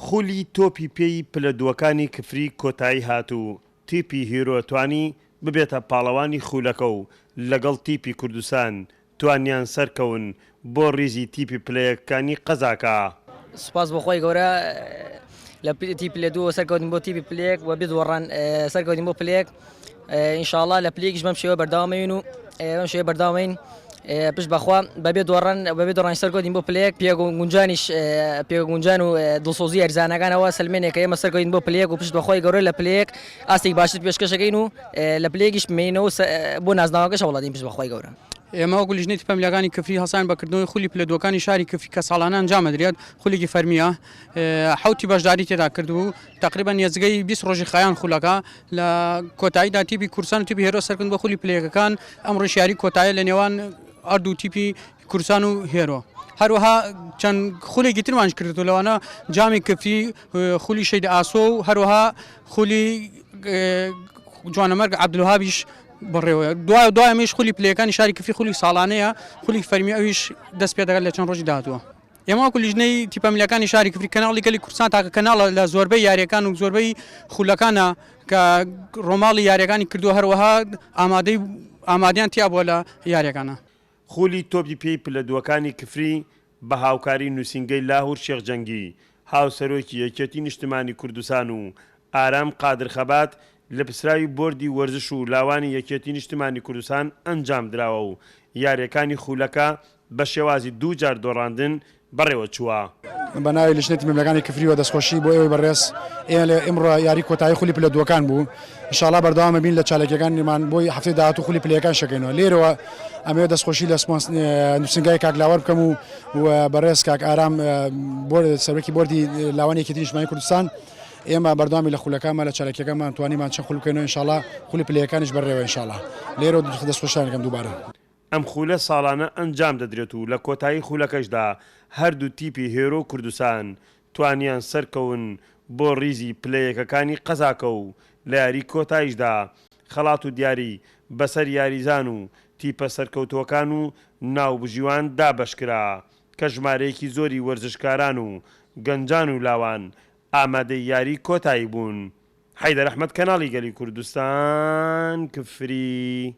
خولی تۆپی پێی پلە دووەکانی کفری کۆتایی هات و تیپی هیرۆ توانی ببێتە پاڵەوانی خولەکە و لەگەڵ تیپی کوردستان توانیان سەرکەون بۆ ریزی تیپی پلە یەکەکانی قەزاکە. سوپاس بۆ خوای گەورە لە تیپی پلە دووەوە سەرکەوتین بۆ تیپی پلە یەک و بێ دۆڕان سەرکەوتین بۆ پلە یەک ئینشاڵا لە پلە یەکیش بەم شێوە بەردەوامین و بەم شێوە بەردەوامین پشت بەخوا بەبێ دۆڕان بەبێ دۆڕان سەرکەوتین بۆ پلە یەک پێگونجانیش پێگونجان و دڵسۆزی یاریزانەکانەوە سەلمێنێک کە ئێمە سەرکەوتین بۆ پلە یەک و پشت بەخوای گەورە لە پلە یەک ئاستێکی باشتر پێشکەشەکەین و لە پلە یەکیش بمێنینەوە بۆ نازناوەکەش هەوڵەدەین پشت بەخوای گەورە. ئێمە وەکو لیژنەی تیپە میللیەکانی کفری هەڵساین بە کردنەوەی خولی پلە دووەکانی شاری کفری کە ساڵانە ئەنجام ئەدرێت، خولێکی فەرمییە حەوت تیپ بەشداری تێدا کردبوو، تەقریبەن نێزگەی 20 ڕۆژی خایان خولەکە، لە کۆتاییدا تیپی کوردستان و تیپی هێرۆ سەرکەوتن بۆ خولی پلە یەکەکان، ئەمڕۆش یاری کۆتایە لە نێوان هەردوو تیپی کوردستان و هێرۆ. هەروەها چەند خولێکی ترمانش کردووە لەوانە جامی کفری، خولی شەید ئاسۆ و هەروەها خولی جوانەمەرگ عەبدولوەهابیش بەڕێوەیە. دوای دوای ئەمەیش خولی پلەیەکانی شاری کفری خولی ساڵانەیە، خولی فەرمی ئەویش دەست پێ دەکات لە چەند ڕۆژی داهاتووە. ئێمە وەکو لیژنەی تیپە میللیەکانی شاری کفری کەناڵی گەلی کوردستان تاکە کەناڵە لە زۆربەی یارییەکان و زۆربەی خولەکانە کە ڕۆماڵی یارییەکانی کردووە هەروەها ئامادەی ئامادەیان تیا بووە لە یارییەکانە. خولی تۆپی پێی پلە دووەکانی کفری بە هاوکاری نووسینگەی لاهور شێخ جەنگی، هاوسەرۆکی یەکێتی نیشتمانی کوردستان و ئارام قادر خەبات لێپرسراوی بۆردی وەرزش و لاوانی یەکێتی نیشتمانی کوردستان ئەنجامدراوە و یارییەکانی خولەکە بە شێوازی دوو جار دۆڕاندن بەڕێوەچووە. بە ناوی لیژنەی تیمەکانی کفریوە دەستخۆشی بۆ ئێوەی بەڕێز ئێمە لە ئمڕۆ یاری کۆتایی خولی پلە دووەکان بوو ئینشاڵا بەردەوام ئەبین لە چالاکیەکانمان بۆی هەفتەی داهاتوو خولی پلەیەکان شەکەینەوە لێرەوە ئەمەوێت دەستخۆشی لە سپۆنس نووسنگای کاک لاوەر بکەم و و بەڕێز کاک ئارام بۆ سەرۆکی بۆردی لاوانی یەکێتی نیشتمانی کوردستان ئێمە بەردەوامی لە خولەکانمان لە چالاکیەکانمان توانیمان چەند خول بکەینەوە ئینشاڵا خولی پلەیەکانیش بەڕێوە ئینشاڵا لێرەوە دەستخۆشتان دەکەم دووبارە. ئەم خولە ساڵانە ئەنجام دەدرێت و لە کۆتایی خولەکەشدا هەردوو تیپی هێرۆ و کوردستان توانیان سەرکەون بۆ ریزی پلە یەکەکانی قەزاکە و لە یاری کۆتایشدا خەڵات و دیاری بەسەر یاریزان و تیپە سەرکەوتووەکان و ناوبژیوان دابەشکرا کە ژمارەیەکی زۆری وەرزشکاران و گەنجان و لاوان ئامادەی یاری کۆتایی بوون. حەیدەر ئەحمەد کەناڵی گەلی کوردستان کفری.